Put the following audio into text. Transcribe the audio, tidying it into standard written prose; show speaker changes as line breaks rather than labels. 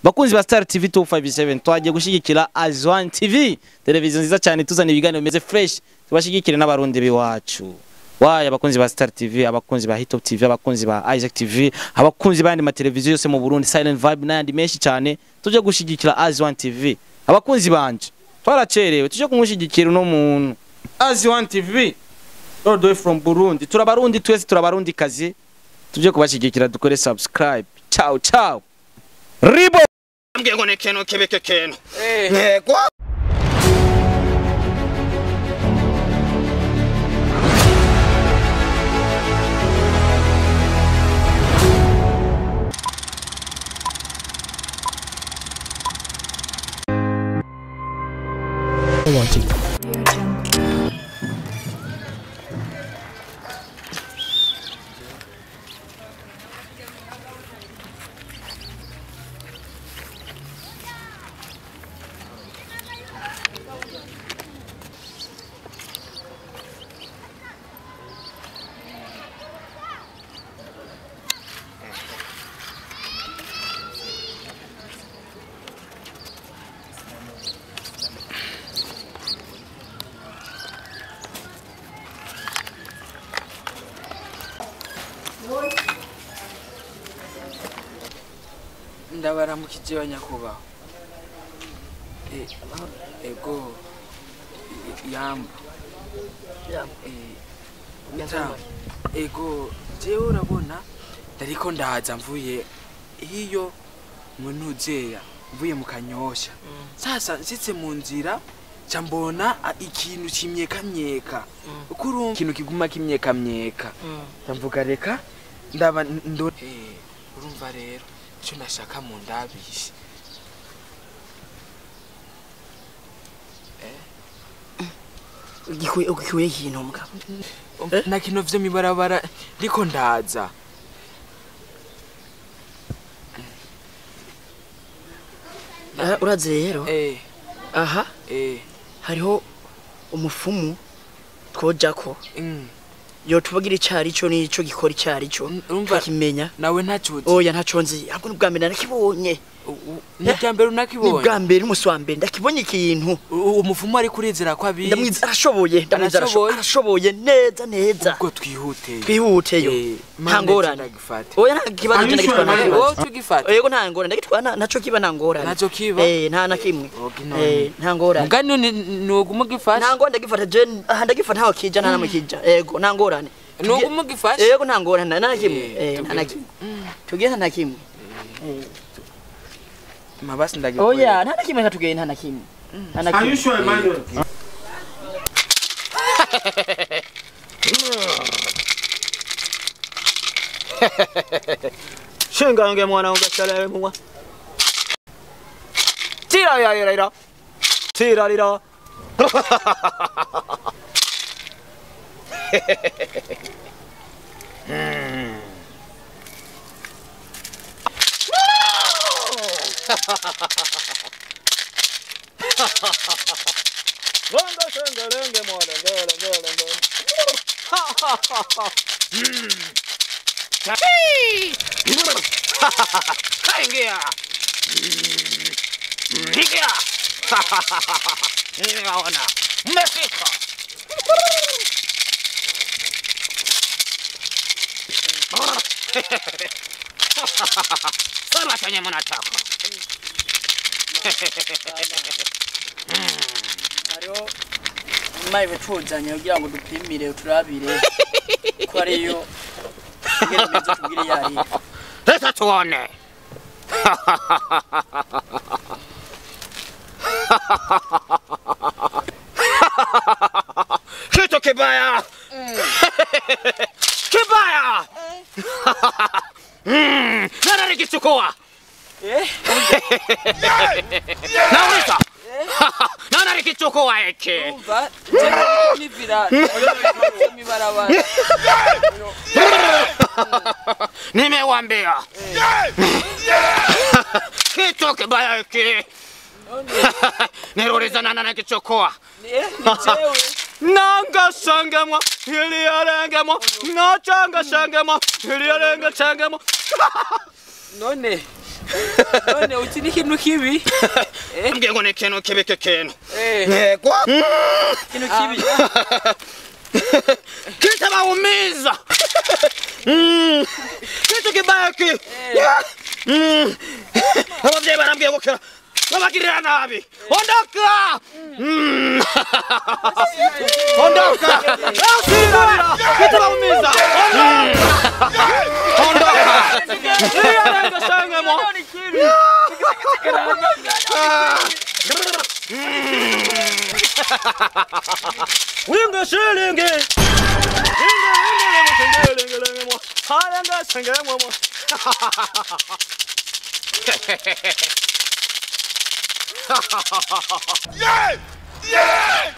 Bakunzi ba Star TV 257, twagiye gushigikira Azwan TV, televiziyo nziza cyane tuzana ibiganiro bimeze fresh, tubashigikire n'abarundi biwacu. Waya abakunzi ba Star TV, abakunzi ba Hitop TV, abakunzi ba Isaac TV, abakunzi bandi ma televiziyo yose mu Burundi, Silent Vibe n'ayandi menshi cyane, tuje gushigikira Azwan TV. Abakunzi banje, twaracerewe, tuje kumushigikira uno muntu. Azwan TV, all the way from Burundi. Turabarundi twese, turabarundi kazi. Tuje kubashigikira, dukore subscribe. Ciao ciao. Ribo
mbwiye ngo ni ikintu kibike kintu. Yego.
Ndabaramukije banyakubahwa. Ego yamba. Ego jewe urabona ndariko ndaza mvuye iyo munuzeya mvuye mu Kanyosha. Sasa nsitse mu nzira ca mbona ikintu kimyekamyeka. Ukurumva ikintu kiguma kimyekamyeka. Ndamvuga reka ndaba ndo urumva rero icyo nashaka mu ndabishe.
Ugikuye ikintu mugabo.
Na kino vyo mibarabara ndiko ndaza.
Uraze rero? Aha. Hariho umufumu twojako. Yo tubagira icari cyo nico gikora icari cyo tukimenya.
Nawe ntacuzi.
Oya ntaco nzi. Ahubwo n'ubwa mbere nakibonye.
Ni bwa mbere unakibonye?
Ni bwa mbere n'umusi wa mbere ndakibonye ikintu.
Umufumu ari kurizera ko abizi.
Ndamwiza arashoboye, ndamwiza arashoboye neza neza.
Ubwo twihuteye.
Twihuteyo. Nta ngorane. Oya nta kibazo je ndagitwara.
Wowe tugifata.
Yego nta ngorane ndagitwara naco kiba nta ngorane.
Naco kiba?
Nta na kimwe. Nta ngorane.
Mugani nuguma ugifasha?
Nta ngorane ndagifata je aha ndagifata ntaho kija nta namwe kija. Yego nta ngorane.
Nuguma ugifasha?
Yego nta ngorane nta na kimwe. Nta na kimwe. Tugiye nta na kimwe.
Mabasi ndagikora.
Oya nta na kimwe katugeye nta na kimwe. Nta na kimwe.
Are you sure, Emmanuel?
Shingange mwana ungasalewe mwa. Tira ya ira. Tira ira. Longa shengelenge mwana ngele ngele ngele. Ha ha ha ha. Kaingia. Ingia. Nimeona. Mmefika. Sala chenye mnataka.
Hariho mayiwe tuzanye kugira ngo dupimire turabire ko ariyo tugire tubwire yari.
Reka tuone. Kitu kibaya. Kibaya. Nani alikichukua? Nauliza. Nani alikichukua hiki?
Umva, nivira mibarabara.
Nimewambia. Kitu kibaya hiki. Niruliza nani alikichukua?
Ni jewe.
Nanga sangamwa, iliarengamwa, nachanga sangamwa, iliarenga sangamwa.
None. None uti ni ikintu kibi?
Mbwiye ngo ni ikintu kibi iki kintu.
Eh,
Yego.
Ikintu kibi.
Kitabaumiza. Kitu kibaya ki. Abavyeyi barambwiye ngo kera babagirira nabi. Ondoka. Ondoka. Asirira. Kitabaumiza. Ondoka. Iya sangemo. Winga shilingi. Yeah! Yeah!